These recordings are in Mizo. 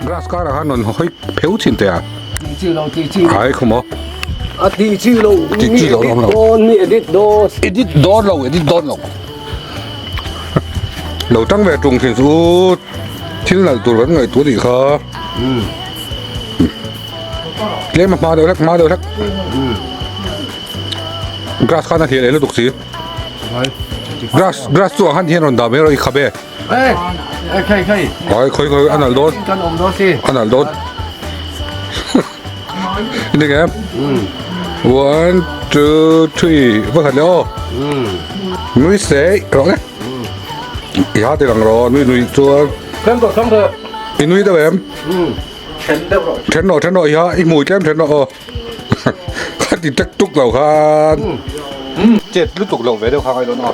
Grass karah khan rawn hawi pheu thin teh a. Tih chi lo, tih chi. Ai khaw maw? A tih chi lo. Tih chi lo awm lo. Dawn mi edit dawn. Edit dawn lo, edit dawn lo. Lo tang ve tung thin chu thil nalh tur kan ngaihtuah tih kha. Tlem a hma deuh hlek, hma deuh hlek. Grass khan a hliah leh lutuk si. Grass, grass chu ang han hian rawn dah mai rawh i khap e. Hey, hey, hey. Ai khoi khoi a nalh dawn. Kan awm dawn si. A nalh dawn. Ni ke? One, two, three. Va khat le aw. Nui se rawh le. I ha ti lang rawh nui nui chuan. Khem tawh thang rawh. I nui deuh em? Then deuh rawh. Then rawh then rawh i ha i hmui tlem then rawh aw. Kha ti tek tuk lo khan. Chet lutuk loh ve deuh kha ngai dawn aw.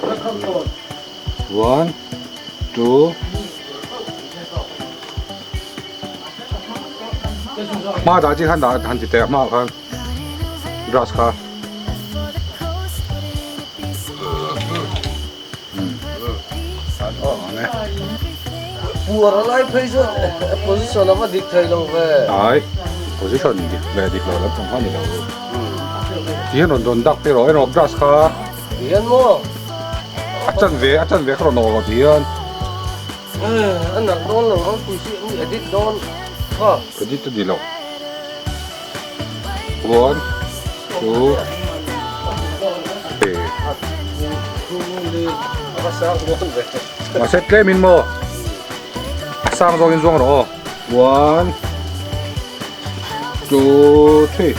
One, two. Hma dah chi khan dah han ti teh hma khan grass kha. Puar a lai phei chuan position a va dik thei lo ve. Ai, position dik ve dik lo lampang kha ni lo. Ti hian rawn rawn dak te rawh erawh grass kha. Ti hian maw? A chanve a chanve kha rawn awh rawh ti hian. A nalh dawn lo ropui si mi edit dawn kha. Edit a ni lo. One, two, three. Mahse tlem in maw? A sang zawk in zuang rawh aw. One, two, three.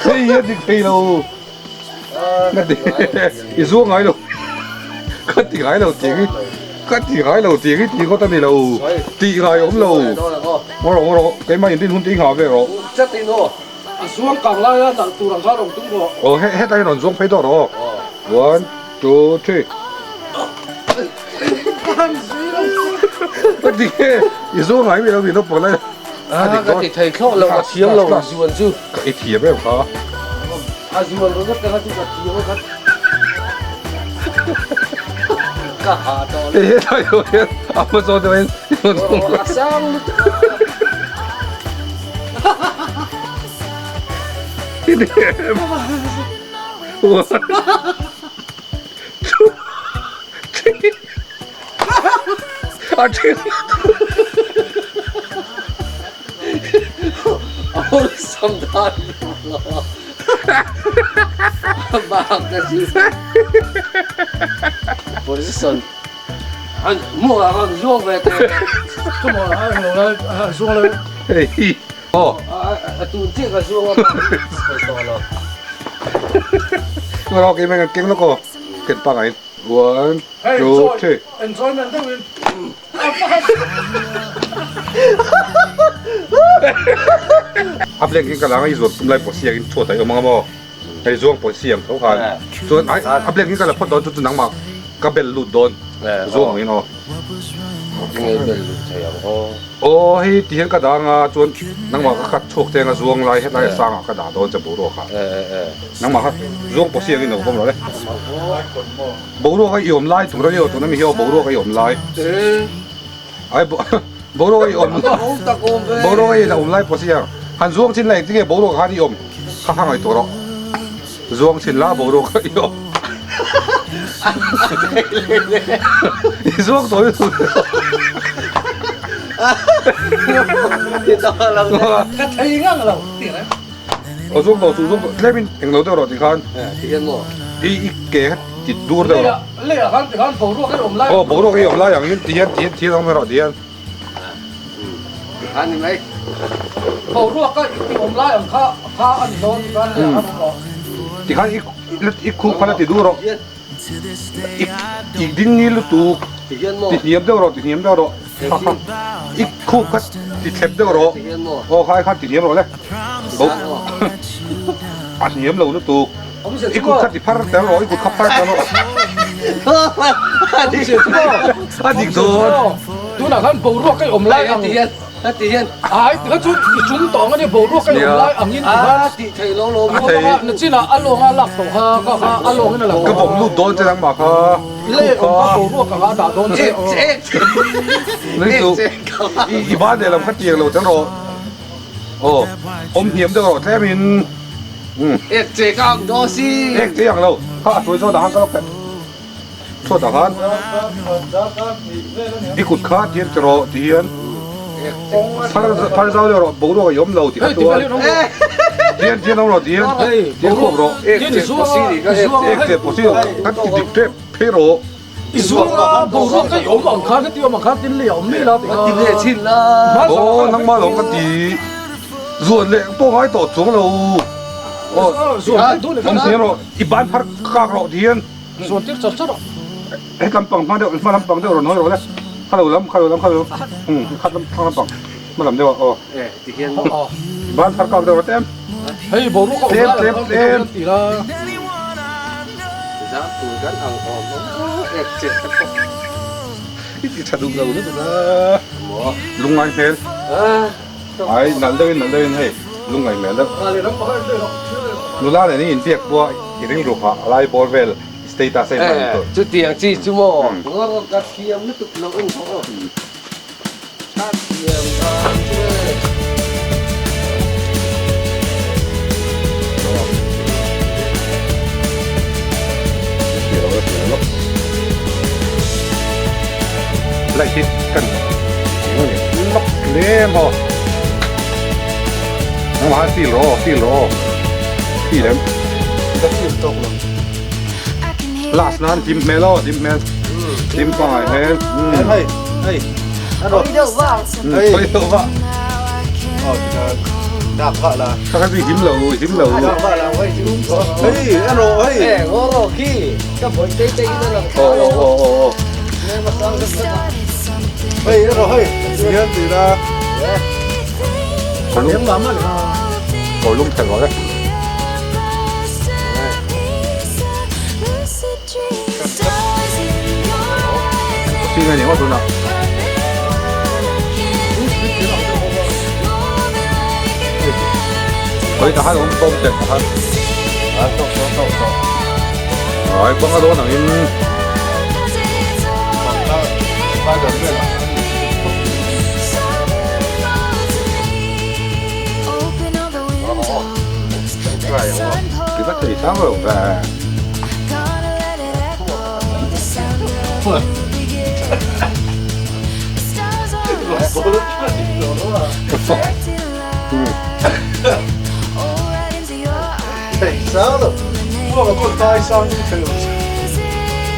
Hei hi a dik thei lo. I zuang ngai lo. Ka ti ngai lo tih hi. Ka ti ngai lo tih hi tih ngawt a ni lo. Tih ngai awm lo. Ngaw rawh ngaw rawh keimah in rin hun te i nghah ve rawh. Chat in aw. A zuang kang lai a nalh tur ang kha rawn tum rawh. Aw he hetlai hi rawn zuang phei dawt rawh aw. One, two, three. Ka ti nge i zuang ngai mi lo mi naupang lai. A dik dawn. Ka ti thei thlawh lo a thiam lo zuan chu. Ka i thiam em kha. A zuan ringawt te kha chu ka thiam a kha. Ka ha tawh lo. Hetlai ho hian a hma zawn deuh in. A sang lutuk a. Position One, two, three. Enjoyment deuhin. A blank in ka lang a i zuan tum lai pawh siangin chhuat a i awm ang a maw? Hei zuang pawh siang tho khan. Chuan a blank in ka la phawt dawn chu chu nangmah ka bel lut dawn. Zuang angin aw. Nge bel lut thei ang aw. Aw hei ti hian ka dah anga chuan nangmah ka khat chhuak cheng a zuang lai hetlai a sangah ka dah dawn che boruak ah. Nangmah kha zuang pawh siangin lo vawm rawh le. Boruak a i awm lai tur a ni aw tuna mi hi aw boruak a i awm lai. Ai boruak a i awm boruak a i awm lai pawh siang han zuang chin la engtin nge boruak khan i awm kha kha ngaihtuah rawh. Zuang chin la boruak a i awm. I zuang tawh i Ka thei ngang lo tih reng. Aw zuang tawh chu zuang tawh tlem in englo deuh rawh tikhan i i ke kha ti dur deuh rawh. Leiah khan tikhan boruak i awm lai. Aw boruak i awm lai ang in tihian tihian thil ang mai rawh tihian. A ni mai. Boruak a i awm lai ang kha kha a ni dawn tikhan leiah khan awm rawh. Tikhan i i khup khan a ti dur rawh. I i ding ni lutuk ti hniam deuh rawh ti hniam deuh rawh i khup kha ti thlep deuh rawh aw kha ai khan ti hniam rawh le bo a hniam lo lutuk i kut kha ti phar tel rawh i kut kha phar tel rawh a dik dawn tunah khan boruak a awm lai ang. Heti hian. Ai tikha chu i chung tawng a nia boruak a awm lai angin ti khan. A tih theih lo lo. A thei. Nachinah a lawnga lak tawh kha kha kha a lawngin a lang. Ka bawm lut dawn che nangmah kha. Le awm kha boruak anga a dah dawn che. Nui chu i ban lehlam kha tiang lo tel rawh. Aw awm hniam deuh rawh tlemin. Ek che ka ang dawn si. Ek che ang lo. Kha a hruai zawn ah khan ka lo pet. Chhuatah khan i kut kha tir ti rawh ti hian phar zau deuh rawh boruak a i awm lo ti kha chuan tian tian awm rawh ti hian tian khuap rawh ek che pawh si lo kan ti dik tep phei rawh. I zuang a boruak ka i awm ang khan heti awm ang khan tin lei a awm mai la ti kha. Ti ve chin la. Aw nangmah lo ka ti zuan leh pawh ngai tawh chuang lo. Aw zuan duh leh awm thei rawh i ban phar kak rawh ti hian. Zuan tir char char a. Het lampang hma deuh hma lampang deuh rawn hawi rawh le. Kha lo lam kha lo lam kha lo lam khat lam thlang lampang hma lam deuh ah aw. Eh ti hian i ban phar kak deuh rawh tlem. Hei boruak a awm lai ang khan ti hian ti la. Zam tur kan ang awm ang ek che te pawh. I ti tha duh lo lutuk a. Lungngai hmel. Ai nalh deuhin nalh deuhin hei lungngai hmel deuh. Nula nen i inbiak pawh i rilru hah a lai bawr vel i status a inhman tur. Chutiang chi chu maw ka thiam lutuk lo en tawh. Ka thiam dan chu e. Light hi kan lawk hle maw nangmah khan feel rawh aw feel rawh aw feel em ka feel tawk lo last nan hlim hmel aw hlim hmel hlim pangai hmel hei hei Hawi deuh va hawi deuh va dak va la ka ka hlim lo hlim lo dak va la hei ano hei eh ngoro khi ka boi te te ina lang o o o o hei ano hei hian ti la kolum kolum thel wa Ti ngai ni ngawt tuna. Oi ta han om tom tek ta han. A tok tok tok tok. Ai banga dawn angin. Ti va thei sang lo ve. A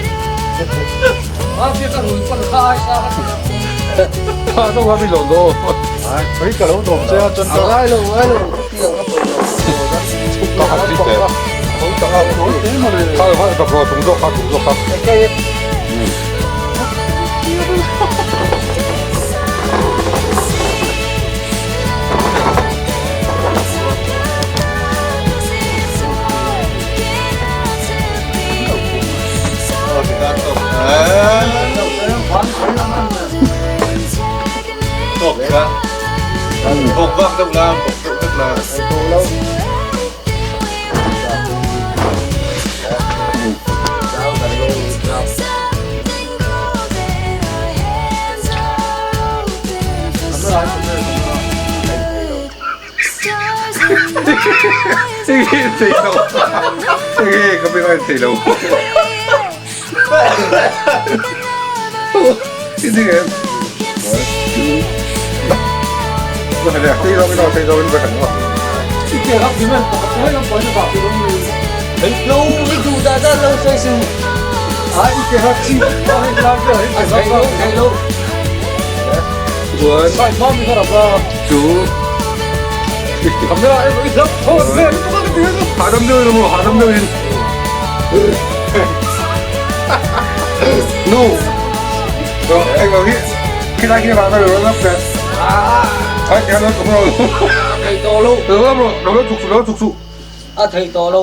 thei tawh lo.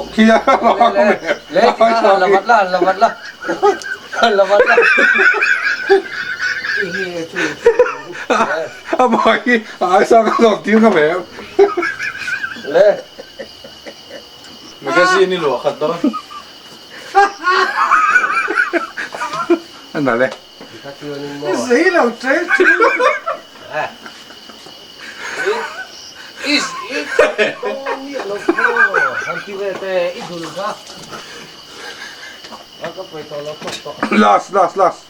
Le la vat la la vat la la vat la. Amah hi a aisa ka zawk tir ngam em? Le. Magazine i luah khat dawn. A nalh e. Zei lo ṭe ṭe. Last last last.